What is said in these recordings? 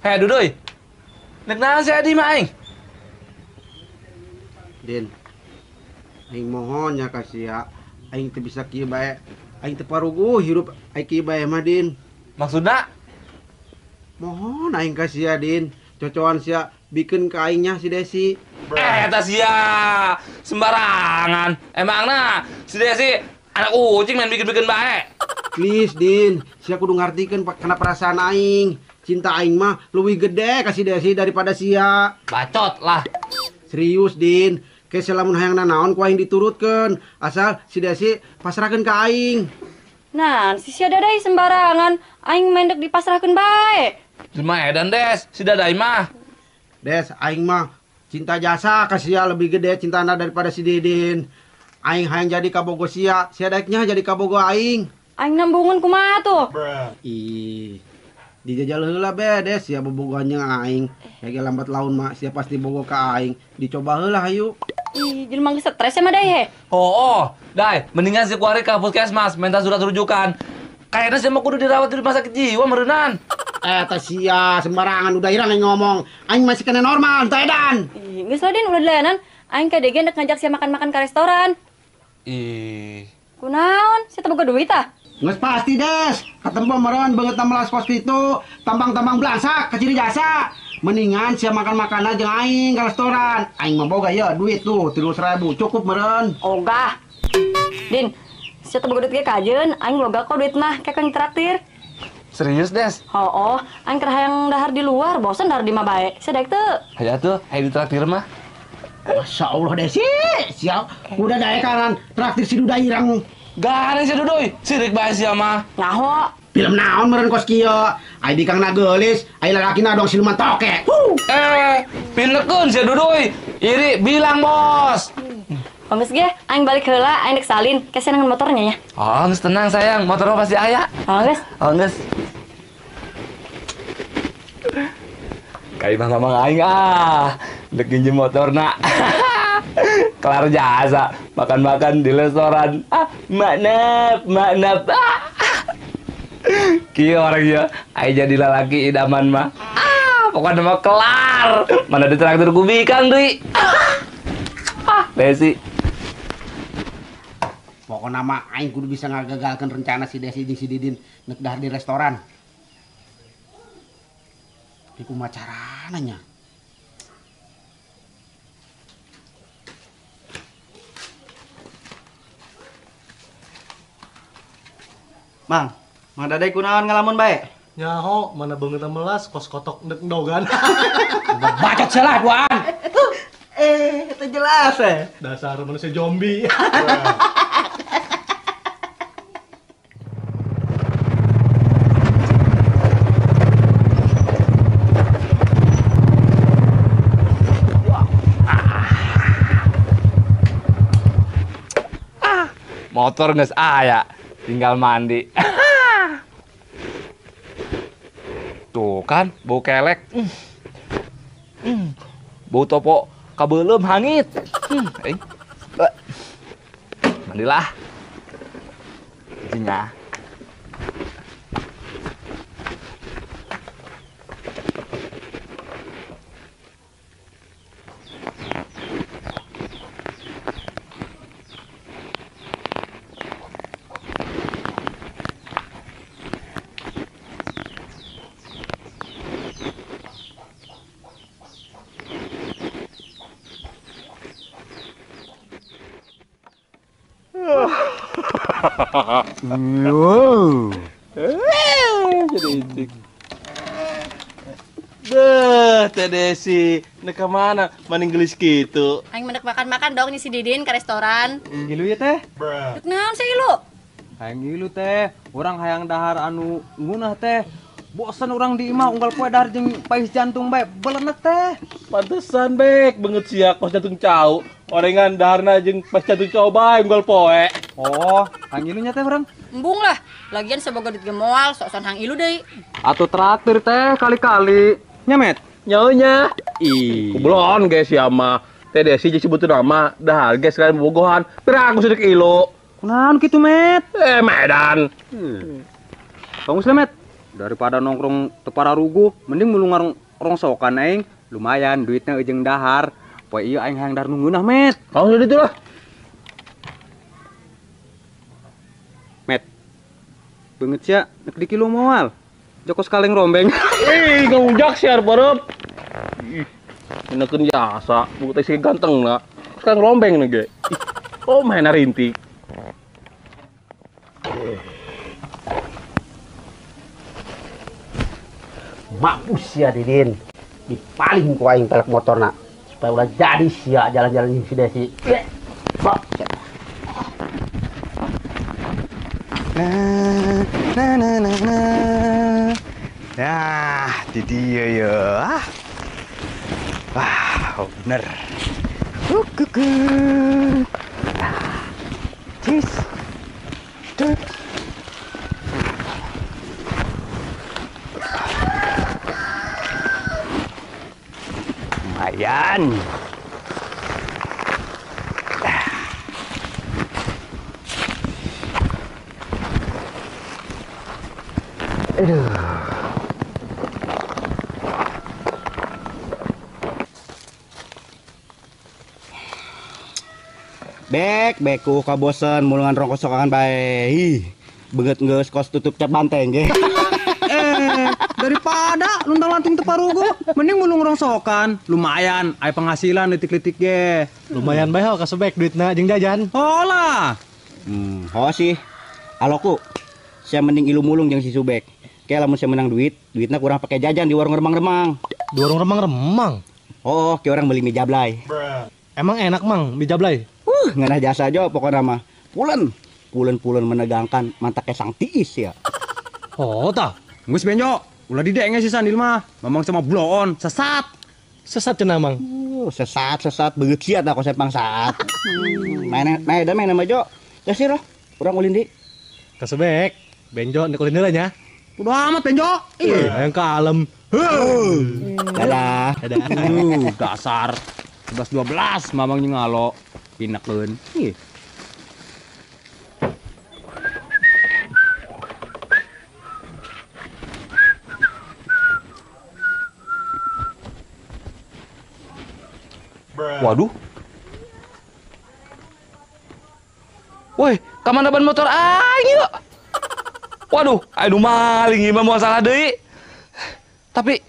Hei Duduy, nek naon si Adi mah aing? Din, aing mohon ya ka sia, aing teu bisa kieu bae, aing teu paruguh hirup aing kieu bae mah Din. Maksudna? Mohon aing ka sia Din, cocoan sia bikeun ka aingnya si Desi. Eta sia sembarangan. Emangna si Desi anak ucing main bikin-bikin bae. Please Din, sia kudu ngartikeun kana perasaan aing. Cinta aing mah leuwih gede ka si Desi daripada sia. Bacot lah. Serius Din, ke lamun hayang nanaon ku aing diturutkeun, asal si Desi pasrahkeun ka aing. Nah, si sia Dadai sembarangan, aing mendek dipasrahkeun bae. Cuma edan Des, si Dadai mah. Des, aing mah cinta jasa ka sia lebih gede cintana daripada si Didin. Aing hayang jadi kabogo sia, sia daeknya jadi kabogo aing. Aing nambungun kumaha tuh? Ih. Dijajal heula be Des, sia bobogohan jeung aing. Ya lambat laun mah sia pasti bogo ka aing. Dicoba heula hayu. Ih, jelema geus stres ya mah Dai he. Oh, Dai, mendingan si kuari ka puskesmas minta surat rujukan. Kayaknya sia mah kudu dirawat di rumah sakit jiwa meureunan. Eta sia sembarangan udah hirang aing ngomong. Aing masih kena normal, teu edan. Ih, geus lah Din, udah dilayanan. Aing ka DG ndek ngajak sia makan-makan ka restoran. Ih. Kunaon? Sia teu boga duit tah? Nges pasti Des, katempo meureun beungeut melas kos kitu, tambang-tambang blangsak ka ciri jasa. Mendingan sia makan-makan aja aing ke restoran. Aing mah boga ya duit tuh 300.000 cukup meureun. Ogah. Din, sia teu boga duit ge kajeun, aing boga kok duit mah kek yang traktir. Serius Des? Hooh, aing keur hayang dahar di luar, bosen dahar di mah bae. Sia daek teu? Hayu atuh, hayu ditraktir mah. Masya Allah Desi, siap. Udah daekanan traktir si Duda irang. Garing si Duduy, sirik bae sia mah. Nyaho. Film naon meureun kos kieu? Ai bikang na geulis, ai lalakina dong siluman toke. Pinekeun si Duduy. Iri bilang bos. Geus ge, aing balik heula, aing dek salin. Ke sia dengan motornya ya. Oh, geus tenang sayang, motor mah pasti aya. Oh, geus. Oh, geus. Ka imah mamang aing ah, dek nginjem motorna. Kelar jasa, makan-makan di restoran. Ah, maknap, maknap. Ah. Kieu orang ya, aing jadi lalaki idaman mah. Ah, pokoknya mah kelar. Mana ditraktir ku bikang deui. Ah, Desi. Pokoknya mah aing kudu bisa ngagagalkeun rencana si Desi jeung si Didin nek dahar di restoran. Tapi kumaha carana nya? Mang, Mang Dadai kunaon ngalamun bae? Nyaho, mana beungeut melas kos kotok ndek ndogan. Bacot salah duaan. Itu jelas eh. Dasar manusia zombie. Motor geus aya, tinggal mandi. Tuh kan, bau kelek. Bau topo kabeuleum hangit. Mandilah. Isinya. Wow. Jadi icik. Beuh, Teh Desi, nek ka mana? Maning gelis kitu. Aing mendek makan-makan dong nih si Didin ke restoran. Ngilu ya teh? Dek naon sih ilu? Hayang ngilu teh, urang hayang dahar anu ngunah teh. Bosen urang di imah unggal poe dahar jeung pais jantung bae, belenek teh. Pantesan bek beungeut sia kos jantung cau. Orengan daharna jeung pais jantung cau bae unggal poe. Oh, hang ilu nya teh urang? Embung lah, lagian semoga duit ge moal, sok-sokan hang ilu deui. Atuh traktir teh kali-kali. Nyamet. Nyonya. Ih. Kublon guys ya mah. Teh Desi jeung sebutin nama, dahar guys sekalian bobogohan. Pira aku sedek ilo. Kunaon kitu, Met? Medan. Bangus lah, Met. Daripada nongkrong teu pararuguh, mending mulung rongsokan aing. Lumayan duitnya jeung dahar. Poe ieu aing hayang dahar nu ngeunah, Met. Kamu jadi itu lah. Met. Beungeut sia nek di kilo moal. Joko kaleng rombeng. Ih, ngujak siar barep. Ih, enakeun jasa, buku teh si ganteng na. Sekarang rombeng nih ge. Ih, oh main rintik. Mampus sia Didin. Dipaling ku aing pelek motorna supaya ulah jadi sia jalan-jalan jeung si Desi. Bak. Na na na na na. Nah, di dia ya. Wah, bener. Cheese. Tut. Lumayan. Aduh. Bek, beku kabosen mulungan rongkos sokangan bae. Ih, beungeut geus kos tutup cap banteng ge. Daripada luntang-lantung teu paruguh, mending mulung rongsokan. Lumayan, aya penghasilan leutik-leutik ge. Lumayan bae ho kasebek duitna jeung jajan. Holah. Ho sih. Aloku. Sia mending ilu mulung jeung si Subek. Kayak lamun sia menang duit, duitna kurang pakai jajan di warung remang-remang. Di warung remang-remang? Oh, kayak orang beli mie jablay. Emang enak, Mang, mie jablay? Ngeunah jasa aja pokoknya mah. Pulen, pulen-pulen menegangkan mantaknya sang tiis ya. Oh, tah. Geus Benjo, ulah didenge si Sandil mah. Mamang sama bloon, sesat. Sesat cenah, Mang. Sesat, sesat beungeut sia tah kosep pangsaat. Main main main sama Jo. Geus sih roh, urang ulin di. Kasebek, Benjo nek ulin heula nya. Udah amat Benjo. Ih, hayang kalem. Dadah. Dadah. Dasar. 11 12 mamang jeung ngalo. Pinakeun. Ih. Waduh. Woi, ka mana ban motor aing yeuh? Waduh, aduh maling ieu mah moal salah deui. Tapi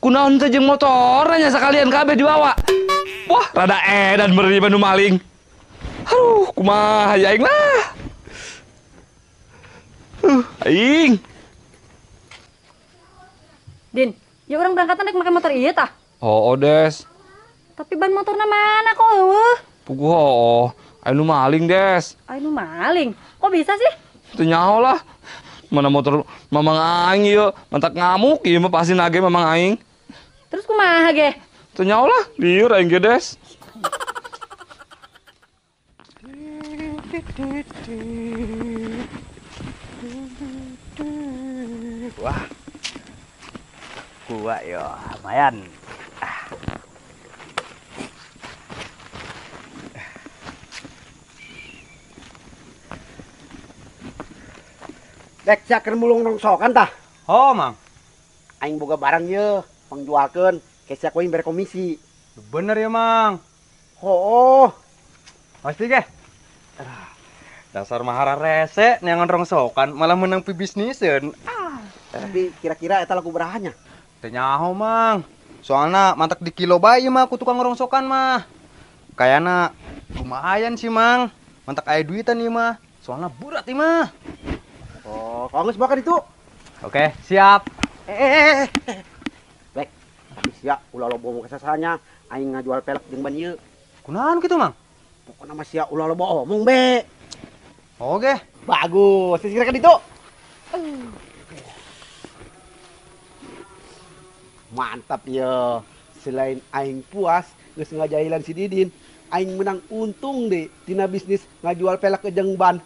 kunaon teh jeung motorna nya sakalian kabeh dibawa. Wah, rada edan beri nu maling. Aduh, kumaha ya aing lah. Aing. Din, ya urang berangkatan rek make motor ieu tah? Oh, Des. Tapi ban motorna mana kok eueuh? Puguh hooh, aya nu maling, Des. Aya nu maling? Kok bisa sih? Teu nyaho lah. Mana motor mamang aing ieu, mantak ngamuk ieu mah pasti nage mamang aing. Terus kumaha ge? Teu nyaho lah, lieur aing ge, Des. Wah. Kuat ya, lumayan. Dek, sia keur mulung rongsokan tah? Oh, Mang. Aing boga barang ieu, pangjualkeun, ke sia ku aing bere komisi. Bener ya, Mang. Hooh. Pasti ge. Dasar mahara rese neangan rongsokan malah menang pibisniseun. Tapi kira-kira eta laku berahanya? Teu nyaho, Mang. Soalna mantak di kilo bae mah ku tukang rongsokan mah. Kayana lumayan sih, Mang. Mantak aya duitan ieu mah. Soalna berat ieu mah. Oh, kalau geus makan itu. Oke, siap. Baik, tapi siap ulah loba omong kasasanya aing ngajual pelek jeung ban ieu. Kunaon kitu, Mang? Pokona mah sia ulah loba omong be. Oke. Bagus, kira-kira itu. Mantap ya. Selain aing puas geus ngajahilan si Didin, aing menang untung deh tina bisnis ngajual pelek jeung ban.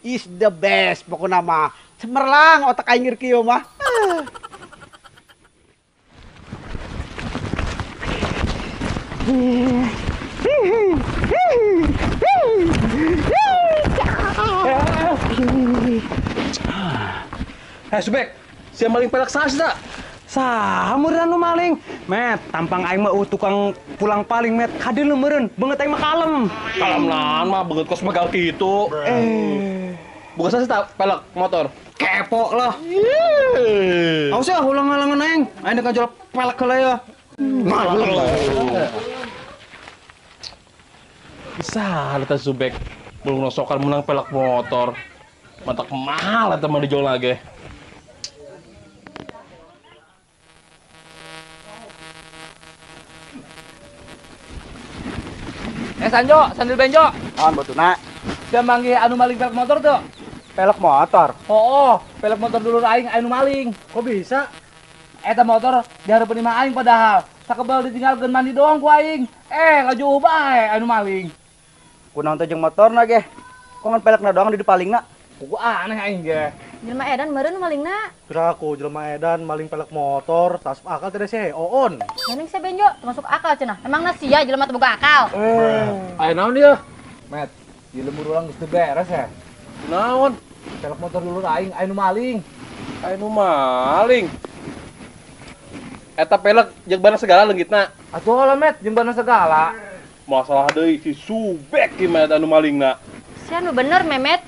Is the best pokoknya mah. Cemerlang otak aing kieu mah. Hei Subek, si maling pelek saha sih tak? Saha meureun nu maling? Met, tampang aing mah tukang pulang paling met. Hadeul meureun, beungeut aing mah kalem. Kalem naon mah beungeut kos megal kitu. Bukan saha sih tak pelek motor? Kepo lah. Awas ya ulang ngalangan aing. Aing dek ngajual pelek heula ya. Malah. Bisa eta Subek belum rosokan menang pelek motor. Mantak mahal eta mah dijual lagi. Sanjo, sandil benjo. Naon batuna? Sia manggih anu maling pelek motor tuh. Pelek motor? Oh, pelek motor dulur aing anu maling. Kok bisa? Eta motor dihareupeun imah aing padahal. Sakebel ditinggalkeun mandi doang ku aing. Laju bae anu maling. Kunaon teh jeung motorna ge? Kok ngan pelekna doang di dipalingna? Kuku aneh aing ge. Jelema edan meureun malingna. Kira aku jelema edan maling pelek motor, tas akal teh sih oon. Geuning sia Benjo, termasuk akal cenah. Emangna sia jelema teu boga akal. Aya naon dia? Met, di lembur urang geus teu beres ya. Naon? Pelek motor dulur aing aya nu maling. Aya nu maling. Eta pelek jeung bana segala leungitna. Atuh lah Met, jeung bana segala. Masalah deui si Subek ieu mah eta nu malingna. Sia nu bener Memet.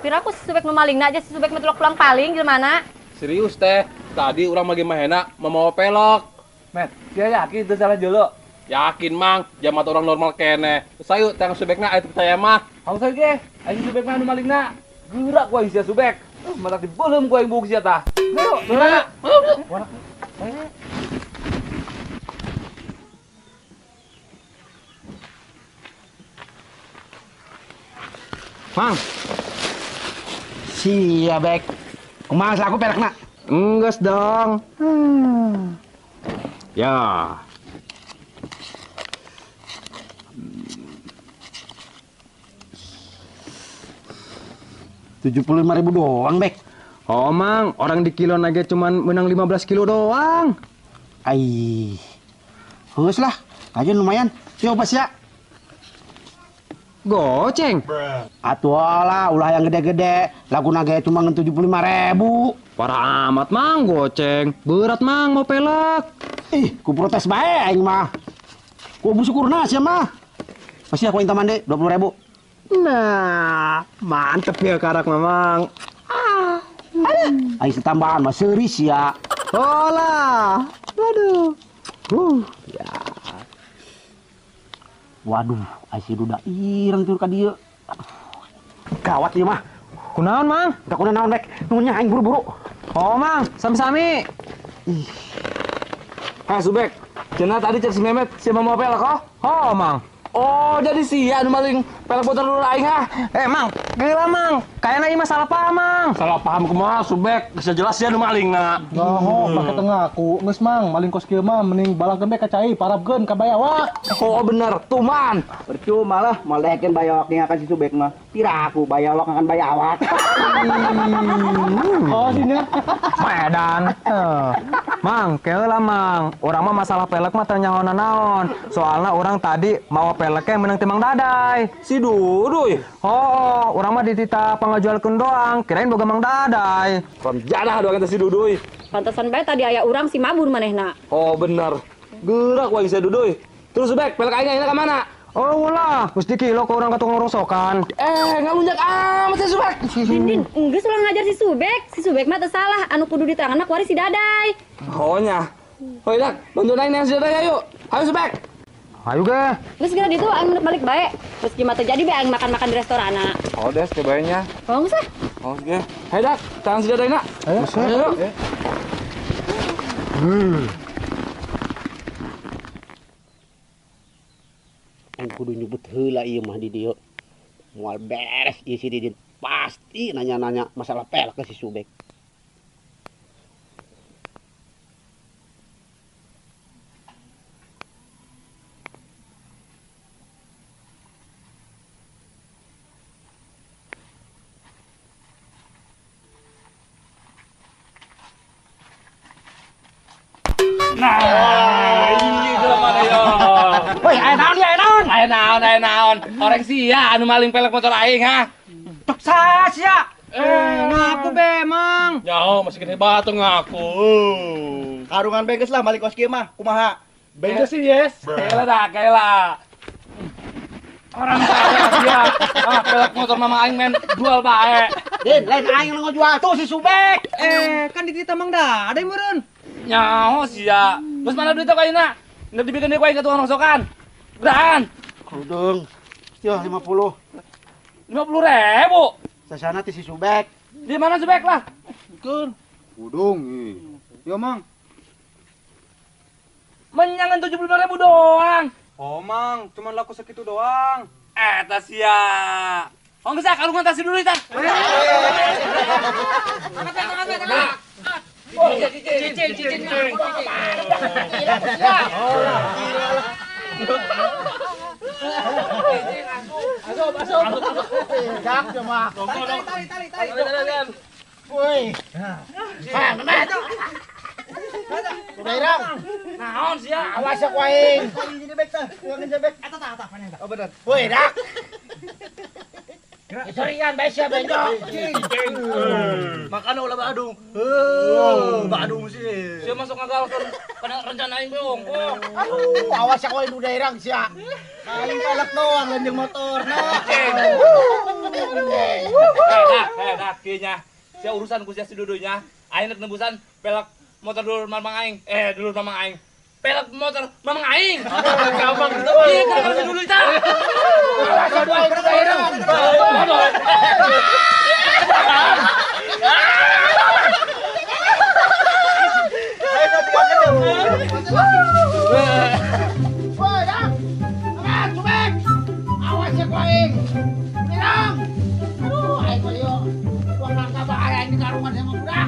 Piraku si Subek nu malingna aja si Subek mah pulang paling jelema. Serius teh, tadi urang mah mahena mamawa pelek. Met, sia yakin teu salah jelo? Yakin mang, jamat orang normal keneh. Terus ayo tang Subekna aya percaya mah. Haus ge, aya si Subek mah nu malingna. Gerak ku aing sia Subek. Matak dibeuleum ku aing buuk sia tah. Ayo, gimana? Mang. Sia Bek. Kumaha aku pelekna? Enggeus dong. Ya. Rp75.000 doang, Bek. Oh, Mang, orang di kilo aja cuman menang 15 kilo doang. Ai. Geus lah, aja lumayan. Coba sia. Goceng. Atuh lah, ulah yang gede-gede. Laguna ge cuma ngan 75.000. Parah amat, Mang, goceng. Berat, Mang, mau pelek. Ih, ku protes bae aing mah. Ku bersyukurna sia mah. Pasti aku minta mandi 20.000. Nah, mantep ya karak Mamang. Aing setambahan mah seuris ya. Hola. Aduh. Ya. Waduh, ai si duda ireng tur ka dieu. Aduh. Gawat ieu mah. Kunaon, Mang? Teu kunaon, Bek. Nuhun nya aing buru-buru. Oh, Mang, sami-sami. Ih. Heh, Subek. Cenah tadi cek si Memet sia mau pelek oh? Oh, Mang. Oh, jadi sia anu maling pelek motor dulur aing ah. Mang, gila, Mang. Kayaknya ieu mah salah paham, Mang. Salah paham kumaha, Subek? Geus jelas sia anu malingna. Oh, pake teu ngaku. Geus Mang, maling kos kieu mah mending balangkeun bae ka cai, parabkeun ka bayawak. Oh, bener, tuman. Percuma lah, moal daekeun bayawak akan si Subek mah. Pira aku bayawak akan bayawak. Oh, sinya. Medan. Mang, keula Mang. Urang mah masalah pelek mah teu nyaho naon. Soalna urang tadi mawa peleknya menang timang Dadai. Si Duduy. Oh, urang mah ditita pangajualkeun doang, kirain boga Mang Dadai. Ram jadah doang eta si Duduy. Pantesan bae tadi aya urang si mabur manehna. Oh, bener. Gerak wae si Duduy. Terus Subek, pelek aing ayeuna ka mana? Oh, ulah, geus dikilo ke urang ka tukang rosokan. Ngalunjak amat si Subek. Din, geus ulah ngajar si Subek. Si Subek mah teu salah, anu kudu diterangan mah kuari si Dadai. Oh nya. Hoi dak, bantuin aing yang si Dadai ayo. Ayo Subek. Ayo ge. Geus geura ditu aing balik bae. Terus gimana terjadi bae aing makan-makan di restoran. Oh, des ke bae nya. Oh, geus ah. Oh, ge. Hai dak, tangan si Dadai na. Ayo. Ayo. Aing kudu nyebut heula ieu mah di dieu. Moal beres ieu si Didin. Pasti nanya-nanya masalah pelek ke si Subek. Nah, ini jelema ya. Woi, Aya naon, aya naon. Orang sia anu maling pelek motor aing ha. Tok sia. Ngaku be, Mang. Nyaho masih kena batu ngaku. Karungan beges lah maling kos kieu mah. Kumaha? Beges sih, yes. Kela dah, kela. Orang kaya sia. Ah, pelek motor mama aing men jual bae. Din, lain aing nu jual tuh si Subek. Kan di Mang dah, ada yang meureun. Nyaho sia. Terus mana duitnya ka ayeuna? Nggak dibikin deui ku aing ka tukang rongsokan. Beraan. Kerudung. Yo 50. 50.000. Sasana ti si Subek. Di mana Subek lah? Keun. Kudung. Yo, Mang. Menyangan 75.000 doang. Oh, Mang, cuman laku segitu doang. Eta sia. Oh, geus karungan tas dulu tah. Cicing, cicing, cicing. Asup, asup. Jak cuma. Tali, tali, tali, tali. Woi. Ha, mama. Kudairang. Naon sia? Awas ya ku aing. Eta tah, tah, mana Oh bener. Woi, dak. Sorian bae sia benjo. Makana ulah Badung. Badung sih. Sia masuk ngagalkeun kana rencana aing be ongkoh. Aduh, awas ya ku aing dudairang sia. Paling pelek doang lain jeung motor. Nah. Dah, kieu nya. Sia urusan ku sia si Dudunya. Aing rek nembusan pelek motor dulur mamang aing. Dulur mamang aing. Pelek motor mamang aing. Gampang gitu. Iya, kana si Dudu tah. Awas ya ku aing dudairang. Woi, dak. Awas, Subek. Awas ya ku aing. Dudairang. Aduh, aing mah ieu. Uang nangka bahaya aing di karungan sama budak.